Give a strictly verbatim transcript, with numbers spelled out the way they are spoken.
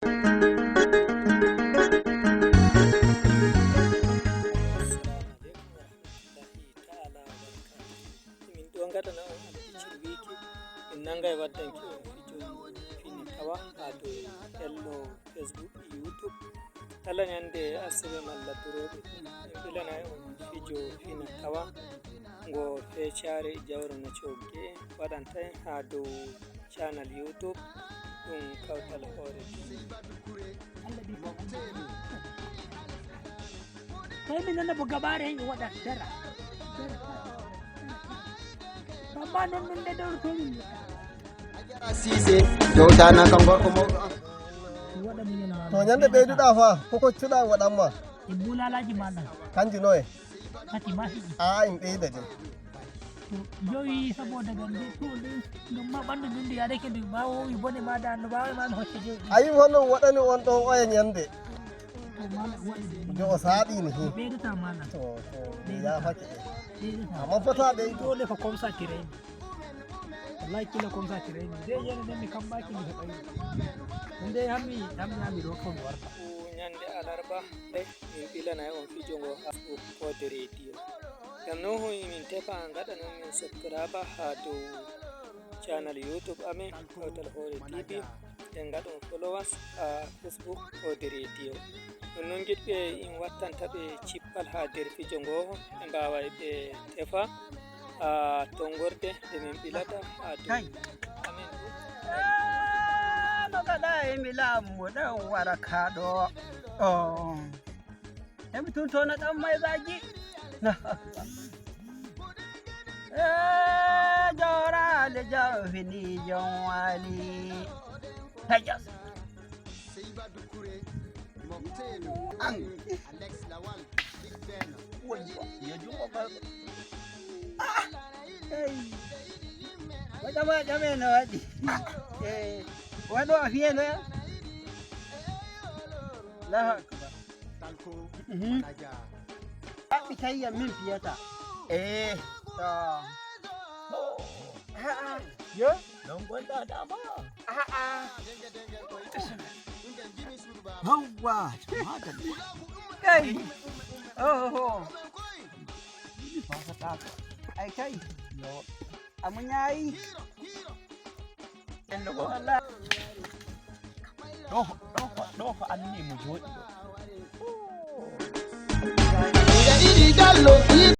Min ɗo ngaɗana on albishir wiiki min nangay waddanki on fijo fina tawa haa dow ello Facebook e YouTube. Kala ñande asawe malla durooɓe min ɓilanay on fijo fina tawa ngo feecaare e jawro no cogge waɗanta en haa dow channel YouTube ɗum Kawtal Hoore T V. Tawi mi nana bo gabaare hen o waɗa dara. Amma noon ɗum nde dawrotomin. Sise dow danaka gorko mawɗo an. Mi waɗa muñal ma. To ñande ɓeyduɗa fa ko koccuɗa waɗanma. E bulalaji maɗa. Kanji noye? Kati ma hiɗi. A in ɓeyda de. Jowi saboda gande to ɗum ɗum ma ɓandu ɗum ɗi yaɗake ɗum ma wowi bone ma da no bawe ma no hocce jowi. A yi honno waɗani on ɗon oya ñande. To ma waɗi ɗum. Jo o saaɗini hi. Ɓeydata maɗa. To to mi yafake e. Ɓeydata. Amma fota ɓeydo. Dole ko comme ça ki reyni. Wallahi kila comme ça ki reyni. De yene ɗen mi kamɓaki mi heɓayi. Ɗum de hammi hammi hammi ɗo fof mi warta. Ko ñande alarba nde min ɓilanay on fijo ngo haa ko Koode Radio. Ngam non hoyi min tefa ngaɗanon min subscribe haa dow channel YouTube amen Kawtal Hoore T V. Nden ngaɗon followers haa Facebook Koode Radio. Ɗum non giɗɓe in wattanta ɓe cippal haa nder fijo ngo ɓe mbaaway ɓe tefa haa tonngorde nde min ɓilata haa dow amen ɗum. No gaɗa e mi laamu ɗan wara kaɗo. Oh. Emi tun tono ɗan maybaji. Eh, jorale jawfini jonwali. Tajas. An. Woi, yo jungo ba. Ah, hey. Waɗa ma ƴame no waɗi. Eh, waɗo a fiye no ya? Allahu akbar. Mhm. Haɓɓi tayya min fiyata. Eh. To. A'a. Yo. Ɗon gonɗa dama. A'a. Yawwa. Madalla. Kai. Oho. Fasatako. Ai kai. Yo. A muñayi. Ɗo ɗo ɗo ko anni mo jooɗi ɗo. Ida idi dallo